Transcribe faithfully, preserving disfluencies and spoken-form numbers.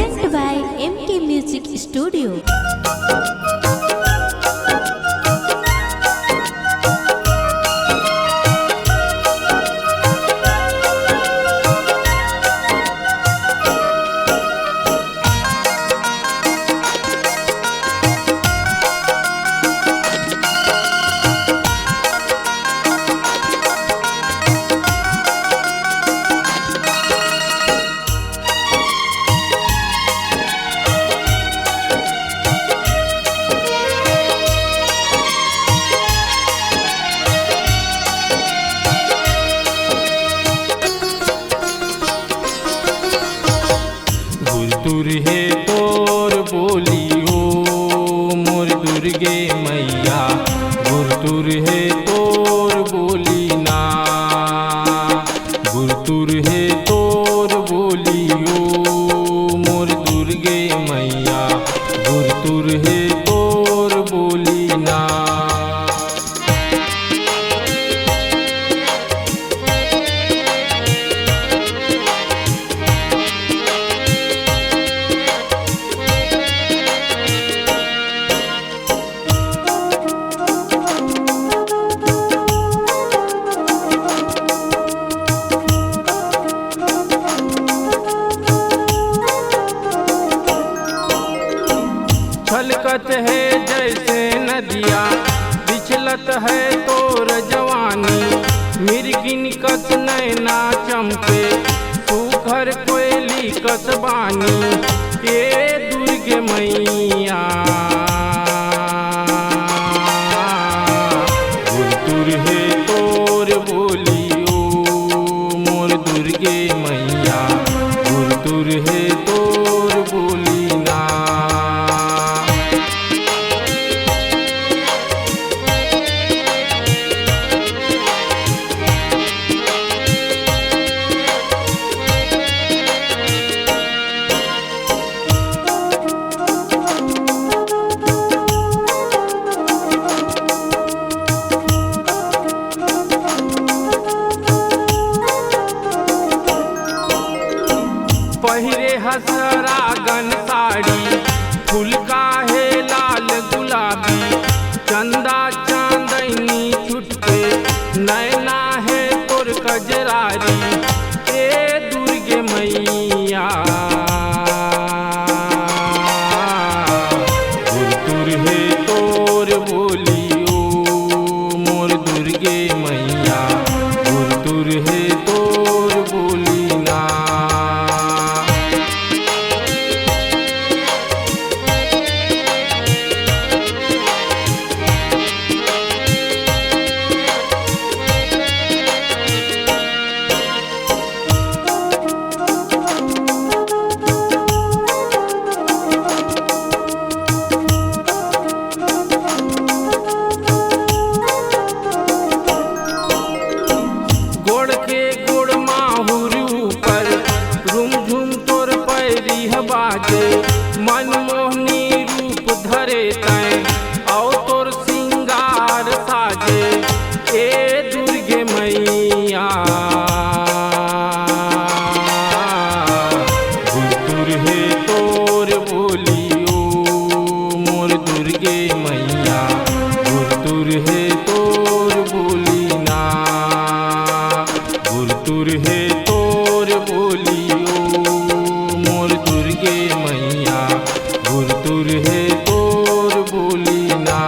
Present by M K Music Studio. गुरतुर हे तोर बोली ओ मोर दुर्गे मैया, गुरतुर हे तोर बोली ना, गुरतुर हे तोर बोली ओ मोर दुर्गे मैया, गुरतुर हे तोर बोली ना। छलकत हे जैसे नदिया, बिछलत है तोर जवानी। मिर्गिन कस नैना चमके, सुघर कोयली कस बानी। ए दुर्गे मैया, गुरतुर हे तोर बोली ओ मोर दुर्गे मैया, गुरतुर हे तोर बोली ना। पहिरे हस रागन साड़ी, फुलका हे लाल गुलाबी, चंदा चांदनी छुटके, नैना हे तोर कजरारी। ए दुर्गे मैया, गुरतुर हे तोर बोली ओ मोर दुर्गे मैया, गुरतुर हे तोर बोली ना। गोड़ के गोड़ माहुर ऊपर, रुमझुम तोर पैरी ह बाजे। मनमोहनी रूप धरे तैं, अउ तोर सिंगार साजे। ए दुर्गे मैया, गुरतुर हे तोर बोली ओ मोर दुर्गे मैया, गुरतुर हे तोर बोली ना, गुरतुर हे तोर बोली ओ मोर दुर्गे मैया, गुरतुर हे तोर बोली ना।